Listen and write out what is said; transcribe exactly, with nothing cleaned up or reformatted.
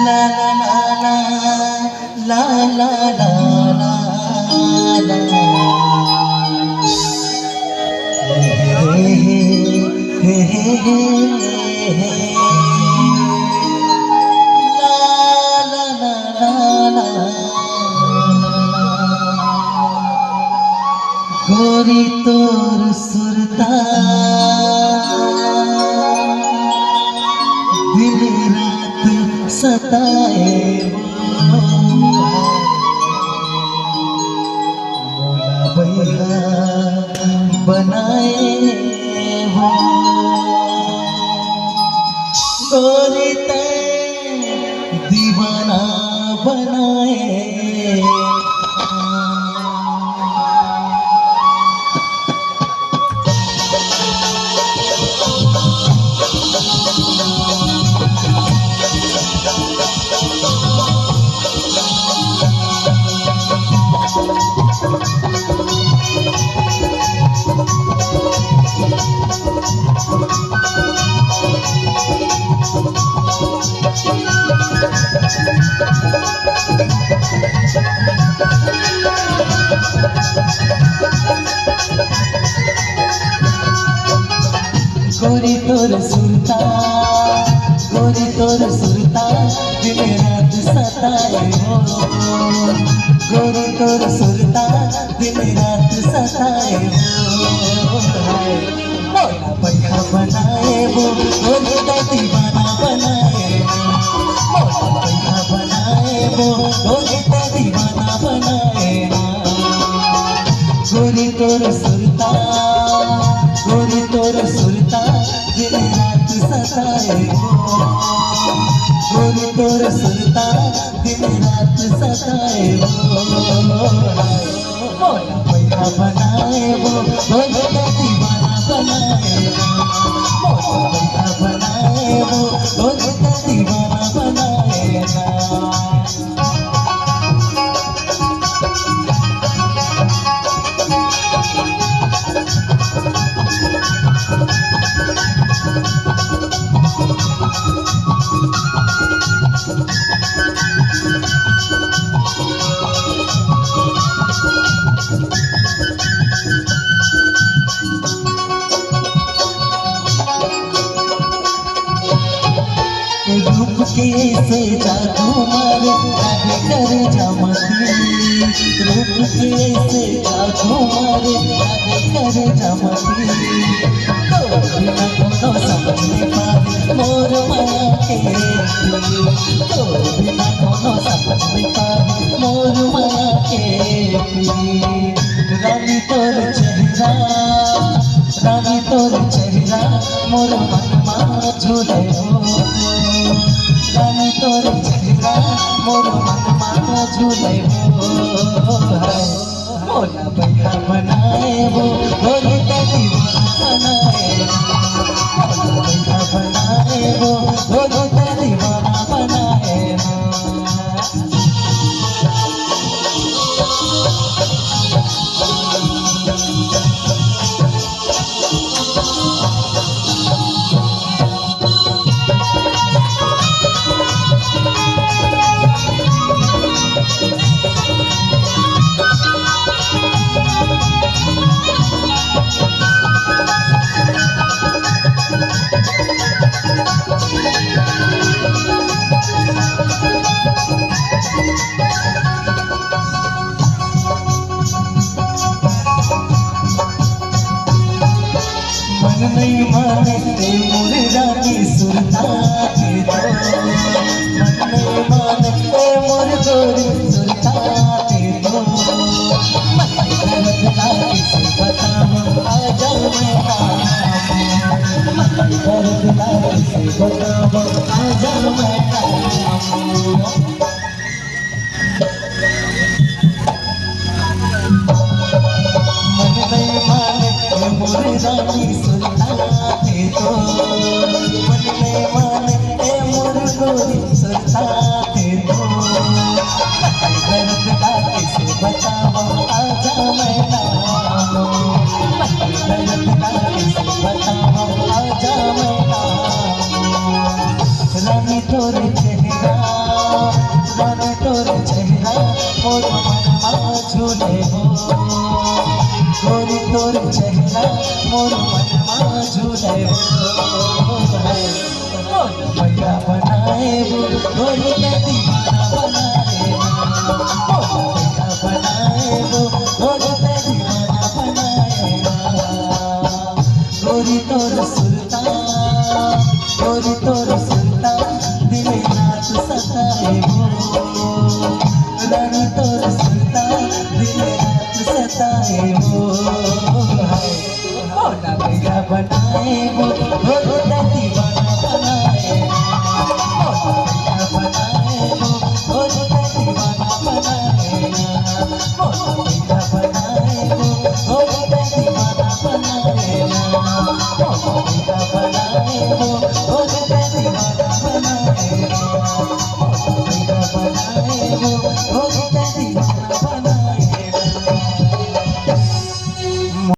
ला ला ला ला ला ला। ला ला ला ला ला। गोरी तोर सुरता दिन रात सताए वो, मोला बइहा बनाए वो। गोरी तैं दीवाना बनाए। गोरी तोर सुरता, गोरी तोर सुरता, दिन रात सताए वो। गोरी तोर सुरता, दिन रात सताए वो। हाय। मोला बइहा बनाए वो, गोरी तैं दीवाना बनाए वो। मोला बइहा बनाए वो, गोरी तैं दीवाना बनाए वो। गोरी तोर सुरता, गोरी तोर सुरता, दिन रात सताए वो। गोरी तोर सुरता, दिन रात सताए वो। मोला बइहा बनाए वो, गोरी तैं दीवाना बनाए वो। मोला बइहा बनाए वो, गोरी तैं दीवाना बनाए वो। रूप के से जादू मारे, लागे करे जमती। रूप के से जादू मारे, लागे करे जमती। तोर बिना कोनो समझ नइ पावे मोर मया के पीर। तोर बिना कोनो समझ नइ पावे मोर मया के पीर। रानी तोर चेहरा, रानी तोर चेहरा मोर मन मा झूले हो। रानी तोर चेहरा मोर मन मा झूले हो। हाय। मोला बइहा बनाए वो, गोरी तैं दीवाना बनाए वो। मोला बइहा बनाए वो, गोरी तैं दीवाना बनाए वो। मन नइ माने ए मोर रानी सुरता के तो। मन नइ माने ए मोर गोरी सुरता के तो। मन दर्द ला कइसे बतावंव, आजा मैं ना। मन दर्द ला कइसे बतावंव, आजा मैं ना। मन नइ माने ए मोर रानी सुरता के तो। मन नइ माने ए मोर गोरी सुरता के तो। दर्द ला कइसे बतावंव, आजा मैं ना। दर्द ला कइसे बतावंव, आजा मैं ना। तोर चेहरा, रानी तोर चेहरा, मोर मन मा झूले हो। गोरी तोर चेहरा, मोर मन मा झूले हो। मोला बैला बनाए वो, गोरी के दीवाना बनाए ना। मोला बैला बनाए वो, गोरी के दीवाना बनाए ना। गोरी तोर सुरता, गोरी तोर सुरता, दिन रात सताए वो। रानी तोर सुरता, दिन रात सताए वो। हाय। मोला बैला बनाए वो, गोरी के दीवाना बनाए ना। मोला बैला बनाए वो, गोरी के दीवाना बनाए ना। मोला बैला बनाए वो, गोरी के दीवाना बनाए ना। मोला बैला